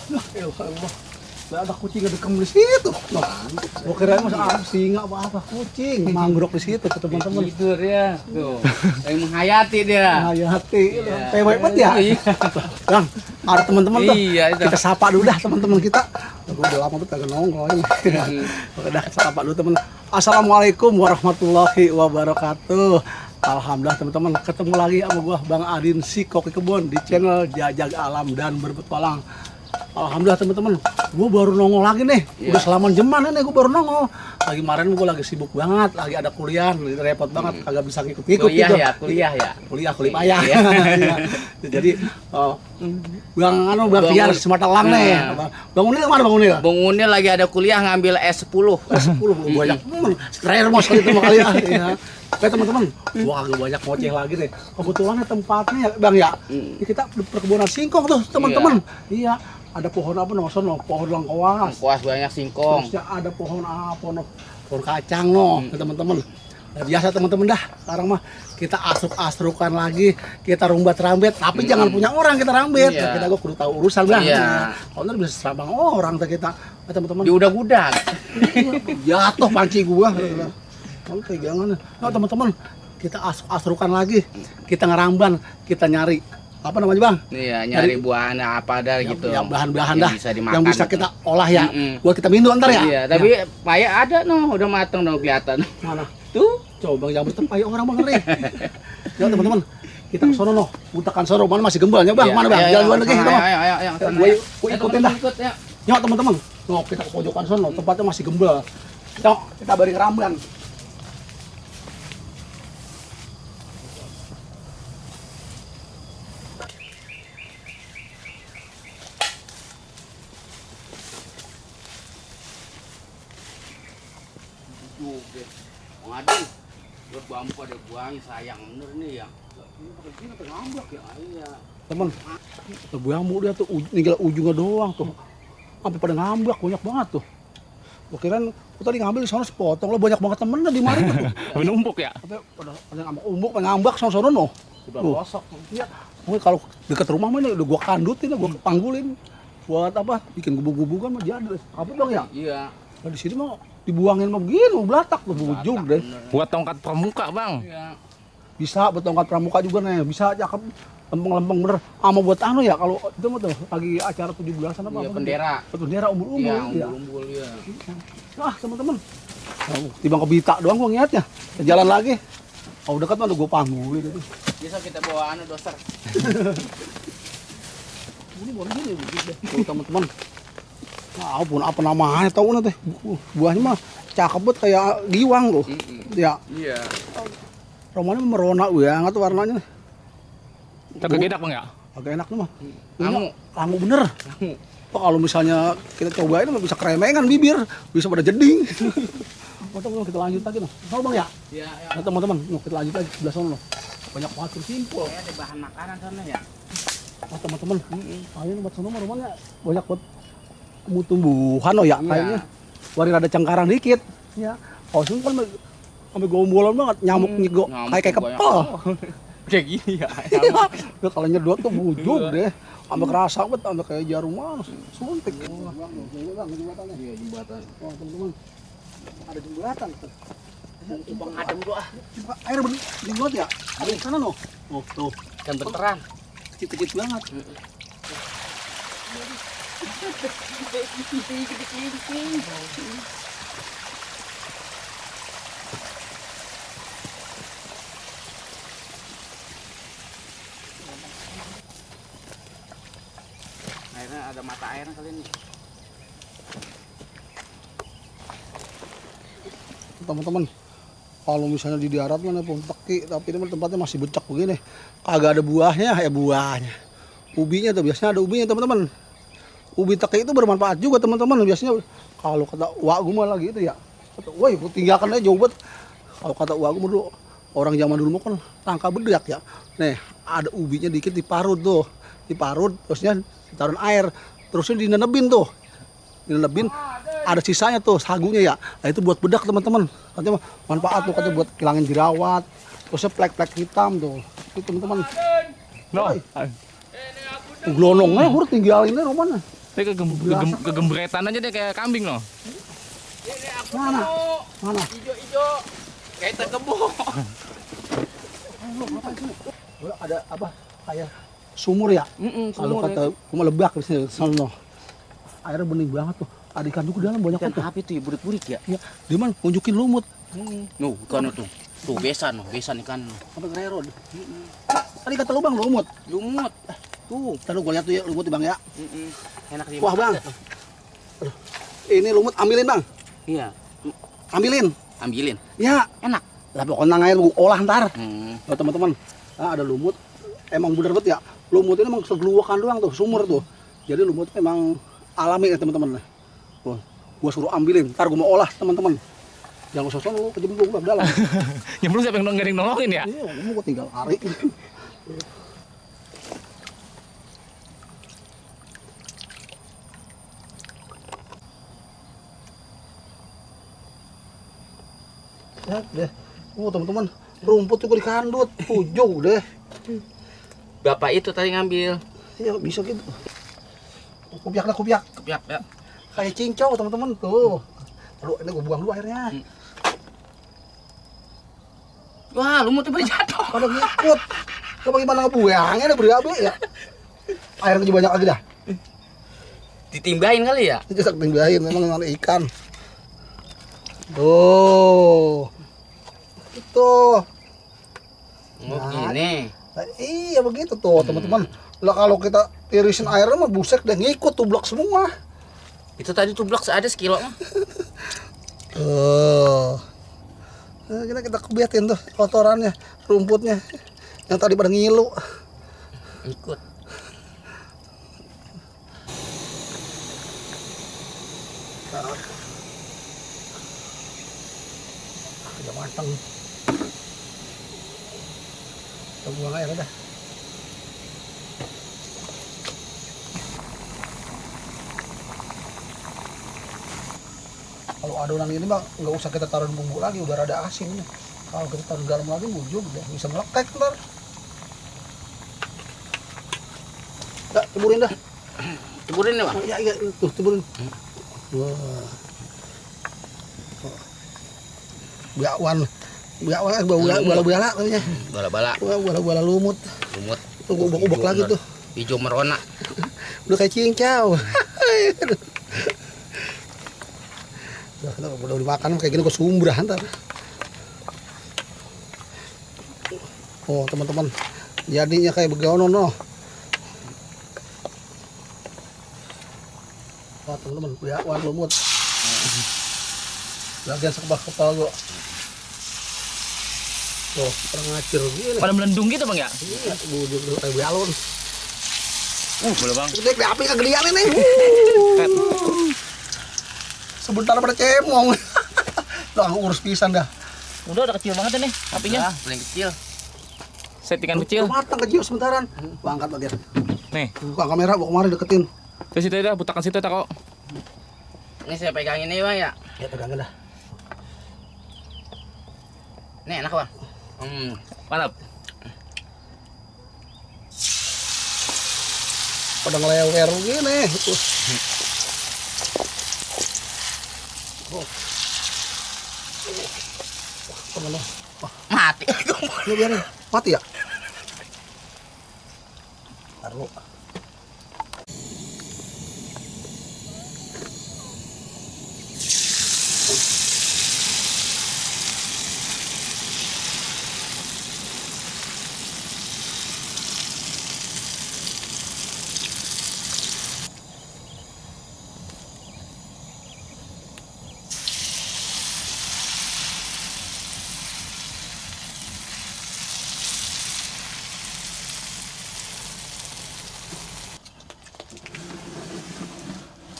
Ya Allah. Lah ada kucing ngedekam di situ. Gua kirain masa singa apa kucing mangrok di situ ke teman-teman. Tidur ya. Tuh. Yang menghayati dia. Menghayati. Pewek banget ya. Bang, ada teman-teman tuh. Iya, itu. Kita sapa dulu dah teman-teman kita. Gua udah lama tuh kagak nongol ini. Oke dah sapa dulu teman. Assalamualaikum warahmatullahi wabarakatuh. Alhamdulillah teman-teman, ketemu lagi sama gua Bang Adin si Koki Kebon di channel Jajak Alam dan Berpetualang. Alhamdulillah teman-teman, gua baru nongol lagi nih. Udah selama jaman nih gua baru nongol. Lagi kemarin gua lagi sibuk banget, lagi ada kuliah, repot banget, kagak bisa ngikut-ngikut Kuliah gitu. ya, kuliah ya. Kuliah payah. Jadi Bang Tiar Sematalang nih. Bang Unil mana Bang Unil? Bung Unil lagi ada kuliah ngambil S10. S10 belum banyak. Termos itu kali ya. Oke teman-teman, gua agak banyak ngoceh lagi nih. Kebetulannya tempatnya ya, Bang ya. Kita di perkebunan singkong tuh, teman-teman. Iya, ada pohon apa sono, pohon lengkoas. Lengkoas banyak singkong. Terusnya ada pohon apa pohon kacang teman-teman. Nah, biasa teman-teman dah. Sekarang mah kita asruk-asrukan lagi, kita rumbat-rambet, tapi jangan punya orang kita rambet. Iya. Nah, kita gua kudu tahu urusan Bang. Iya. Kalau bisa serabang orang kita. Nah, teman-teman. Di udah-udah. Jatuh panci gua. Kalau pegangan. Nah, teman-teman, kita asrukan lagi. Kita ngeramban, kita nyari apa namanya, Bang? Iya, nyari buahnya apa ada gitu. Yang bahan-bahan yang dah bisa dimakan yang bisa gitu. kita olah ya. Buat kita minum ntar ya. Iya, tapi paya ada udah mateng kelihatan. Mana? Tuh. Coba jangan bertempai orang Bang ngeri. Ya, teman-teman. Kita ke sono Butakan sono mana masih gembelnya, Bang? Iya, Mana, Bang? iya, Jalan iya. luar lagi, teman. Ayo. Gua ikutin dah. Ya, teman-teman. Kita ke pojokan sono, tempatnya masih gembel. Yuk, kita bari ngeramban. Juga. Waduh. Buat bambu ada buahnya sayang bener nih ya. Ini pakai sini ngambak ya. Iya. Teman, bambu dia tuh tinggal ujungnya doang tuh. Sampai pada ngambak banyak banget tuh. Gua kirain gua tadi ngambil di sana sepotong lah banyak banget temennya di mari tuh. Menumpuk ya? Tapi pada ngambak umbuk, ngambak sono no. Udah gosok. Iya. Mungkin kalau dekat rumah mah ini udah gua kandutin, gua panggulin. Buat apa? Bikin gubuk-gubukan mah jadi. Apa Bang ya? Iya. Nah, di sini mah dibuangin mah begini, belatak tuh bujung deh. Buat tongkat pramuka, Bang. Iya. Bisa buat tongkat pramuka juga nih, bisa cakep lempeng-lempeng bener. Ama buat anu ya kalau itu mah tuh lagi acara 17-an apa? Iya, bendera. Bendera umbul-umbul. Iya, umbul-umbul ya. Ah, teman-teman. Timbang ke Bita doang gua ngeliatnya. Jalan lagi. Oh, dekat mah udah gua panggulin itu. Bisa kita bawa doser. Ini boleh gini begitu. Tuh, teman-teman. Nah, pun apa namanya tahu nanti. Buahnya mah cakep banget kayak giwang tuh. Ya. Iya. Romanya merona banget tuh warnanya. Kagak enak, Bang ya? Agak enak tuh mah. Langu Bener. Oh, kalau misalnya kita cobain bisa kremengan bibir, bisa pada jeding. Oh, teman kita lanjut lagi noh. Tahu Bang ya? Iya, iya. Nah, teman-teman, kita lanjut lagi sebelah sana noh. Banyak banget simpul. Kayak ada bahan makanan sana ya. Oh, teman-teman. Ayo buat sana mah rumahnya banyak buat tumbuhan oh ya kayaknya. Warin ada cengkarang dikit. Ya. Oh, sini kan sampai gombolan banget, nyamuk nyego kayak kepel. Kayak gini ya. Iya. Kalau nyedot tuh bujung deh. Sampai kerasa banget, sampai kayak jarum mana suntik. Iya, jembatan. Oh, teman-teman. Ada jembatan tuh. Bang adem doa. Air bening banget ya? Ada di sana no. Oh, tuh. Kan benteran. Kecil-kecil banget. Akhirnya ada mata air kali ini. Teman-teman, kalau misalnya di darat mana pun teki, tapi ini tempatnya masih becek begini. Kagak ada buahnya, buahnya. Ubinya tuh biasanya ada ubinya teman-teman. Ubi teki itu bermanfaat juga teman-teman. Biasanya kalau kata wak gue mah lagi itu ya. Wah, aku tinggalkan aja jauh banget. Kalau kata wak gue dulu, orang zaman dulu mah kan tangka bedak ya. Nih, ada ubinya dikit diparut tuh. Diparut, terusnya ditaruh air. Terusnya dinenebin tuh. Dinenebin, ada sisanya tuh sagunya ya. Nah, itu buat bedak teman-teman. Katanya manfaat tuh, katanya buat hilangin jerawat. Terusnya plek-plek hitam tuh. Itu teman-teman. No. Glonongnya gue tinggalinnya rumahnya. Tapi kegembretan aja deh kayak kambing loh. Ini aku Mana? mau. Mana? Ijo-ijo. Kayak terkebo. Ada apa? Kayak sumur ya? Kalau kata cuma lebak di sini sono. Airnya bening banget tuh. Ada ikan juga dalam banyak Ikan tuh. apa itu ya? Burik-burik ya? Iya, dia mah nunjukin lumut. Nuh, ikan tuh. Tuh besan ikan. Apa ngererod? Tadi kata lubang lumut. Lumut. Tuh. Taruh gua lihat tuh ya lumut Bang ya. Enak dimakan. Wah, Bang. Aduh. Ini lumut ambilin, Bang. Iya. Ambilin. Ambilin. Ya, Enak. lah pokoknya aja lu olah ntar. Hmm. Oh, teman-teman. Ah, ada lumut. Emang bener banget ya. Lumut ini emang segeluakan doang tuh, sumur tuh. Jadi lumut emang alami ya, teman-teman. Tuh, gua suruh ambilin. Ntar gua mau olah, teman-teman. Jangan usah lu kejebak gua dalam. Nyemplung siapa yang nggak nolongin ya? Iya, gua tinggal tarik. Ya, deh. Oh, teman-teman, rumput juga dikandut, ujung deh. Bapak itu tadi ngambil. Iya, bisa gitu. Kupiak dah, kupiak. Kepiak ya. Kayak cincau, teman-teman. Tuh. Aduh, ini gua buang dulu airnya. Wah, lumutnya pada jatuh. Pada ngikut. Lo bagaimana ngebuangnya ada berabe ya? Airnya juga banyak lagi dah. Ditimbahin kali ya? Itu sak tinggahin, memang ada ikan. Tuh. Itu. Oh, Nah. gini. Nah, iya begitu tuh, teman-teman. Lah kalau kita tirisin airnya mah busek deh ngikut tublak semua. Itu tadi tublak ada sekilo mah. Tuh. Nah, kita kebiatin tuh kotorannya, rumputnya. Yang tadi pada ngilu. Ikut. Udah matang. Kita buang air dah. Kalau adonan ini mah nggak usah kita taruh bumbu lagi, udah rada asin nih. Kalau kita taruh garam lagi bujur deh, bisa melekek ntar. Dah, ceburin dah. Ceburin nih, Bang. Oh, iya, tuh ceburin. Wah. Biakwan, bala-bala katanya. Bala-bala. Wah, bala-bala lumut. Lumut. Tuh ubek-ubek lagi tuh. Hijau merona. Udah kayak cincau. Udah dimakan kayak gini kok sumbrah ntar. Oh teman-teman, jadinya kayak begono no. Wah teman-teman, biakwan lumut. Bagian sekebak kepala gua. Tuh, kurang ngacir gini. Pada melendung gitu bang ya? Iya, bujur dulu kayak balon. Boleh bang. Gede api kegedean ini. Sebentar pada cemong. Tuh aku urus pisan dah. Udah kecil banget ini apinya. Ya, paling kecil. Settingan kecil. Matang kecil sementaran. Gua angkat bagian. Nih, Buka kamera, gua kemarin deketin. ke situ dah, butakan situ tak kok. Ini saya pegang ini, Bang ya. Ya pegangin dah. Ini enak, Bang. Mantap. Pada ngelewer gini. Oh. Teman-teman. Mati. Ini biarin. Mati ya? Taruh.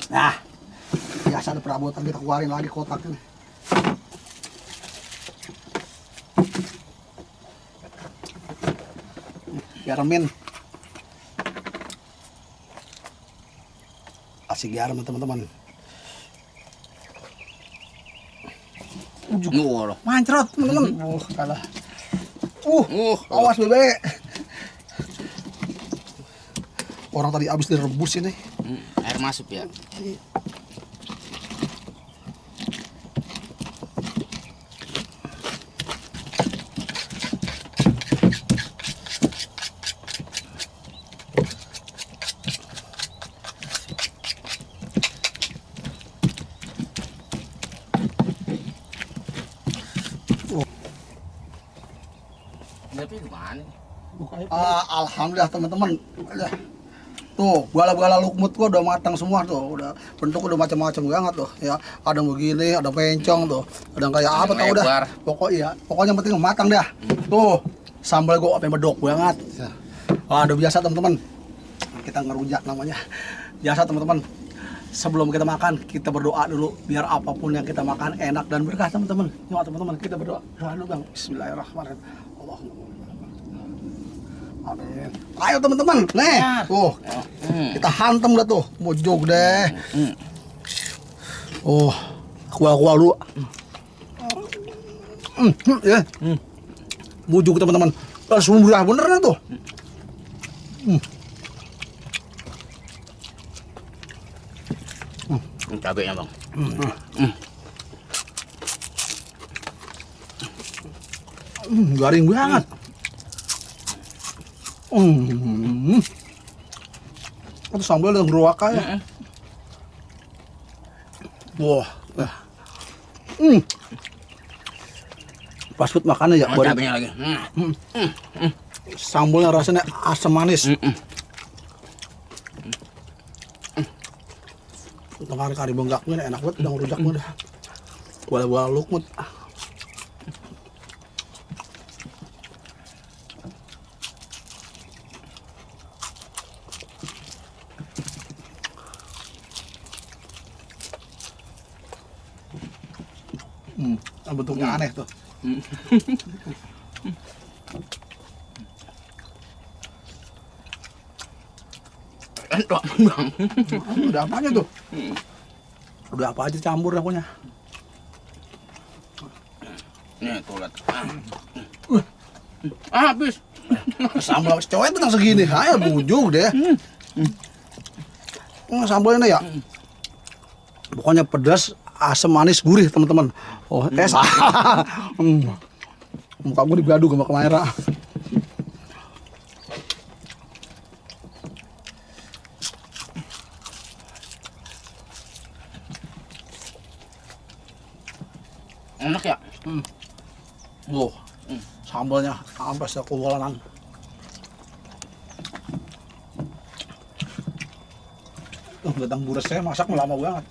Nah, biasa ada perabotan kita keluarin lagi kotaknya. Garamin. Kasih garam teman-teman. Nuh, Mancrot teman-teman. Kalah. Awas bebek. Orang tadi habis direbus ini. Air masuk ya. Tapi gimana? Alhamdulillah teman-teman. Tuh, bala-bala lukmut gua udah matang semua tuh. Udah bentuk udah macam-macam banget tuh ya. Ada begini, ada pencong tuh. Ada yang kayak apa tau udah. Pokoknya yang penting matang dah. Tuh, sambal gua apa medok banget. Udah biasa teman-teman. Kita ngerujak namanya. Biasa teman-teman. Sebelum kita makan, kita berdoa dulu biar apapun yang kita makan enak dan berkah teman-teman. Yuk teman-teman, kita berdoa. Doa dulu Bang. Bismillahirrahmanirrahim. Allahumma amin. Ayo teman-teman, nih, tuh, kita hantam dah tuh, mojok deh. Oh, kuah dulu. Ya, mojok teman-teman. Langsung murah bener tuh. Cabenya bang. Garing banget. Itu sambal dengan beruaka ya. Wah. Pas buat makannya ya. Cabenya lagi. Sambalnya rasanya asam manis. Tengah kari benggaknya enak banget, udah ngerujak mudah. Bola-bola lukmut. Bentuknya aneh tuh. Entok bang. Udah apa aja tuh? Udah apa aja campur dah pokoknya. Nih tuh lihat. Habis. Sambal cowok itu segini, ayo bujuk deh. Sambalnya ya. Pokoknya pedas, asam, manis, gurih teman-teman. Oh, salah. Muka gue digaduh sama kamera. Enak ya? Sambalnya sampai sekualanan. Gedang buresnya masak lama banget.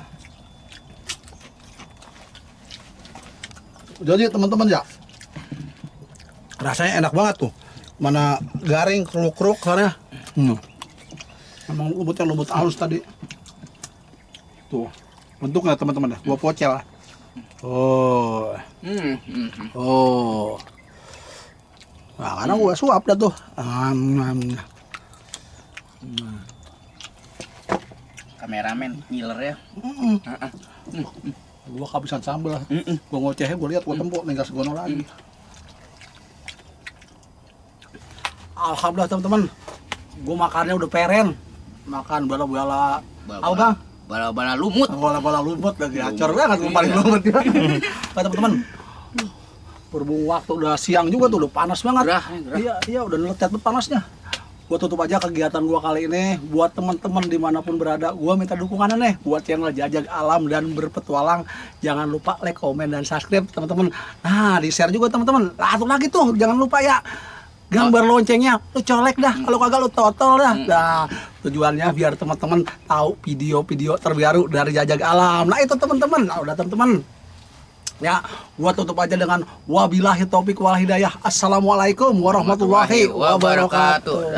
Jadi teman-teman ya, rasanya enak banget tuh. Mana garing, keruk-keruk karena emang lembutnya lembut halus tadi. Tuh, bentuknya teman-teman ya, gua pocel. Oh. Nah, karena gua suap dah tuh. Kameramen ngiler ya. Gua kehabisan sambal. Gua ngocehnya gua lihat gua tempuk tinggal segono lagi. Alhamdulillah teman-teman. Gua makannya udah peren. Makan bala-bala. Tahu Bang? Bala-bala lumut. Bala-bala lumut lagi acor banget gua paling lumut ya. Nah, teman-teman. Berhubung waktu udah siang juga tuh udah panas banget. Gerah. Iya udah neletet banget panasnya. Gua tutup aja kegiatan gua kali ini. Buat teman-teman dimanapun berada, gua minta dukungannya nih buat channel Jajag Alam dan Berpetualang. Jangan lupa like, komen, dan subscribe teman-teman. Nah, di share juga teman-teman. Satu lagi tuh, jangan lupa ya, gambar loncengnya lu colek dah. Kalau kagak lu totol dah. Nah, tujuannya biar teman-teman tahu video-video terbaru dari Jajag Alam. Nah, itu teman-teman. Nah, udah teman-teman. Ya, gua tutup aja dengan wabillahi taufik wal hidayah. Assalamualaikum warahmatullahi wabarakatuh.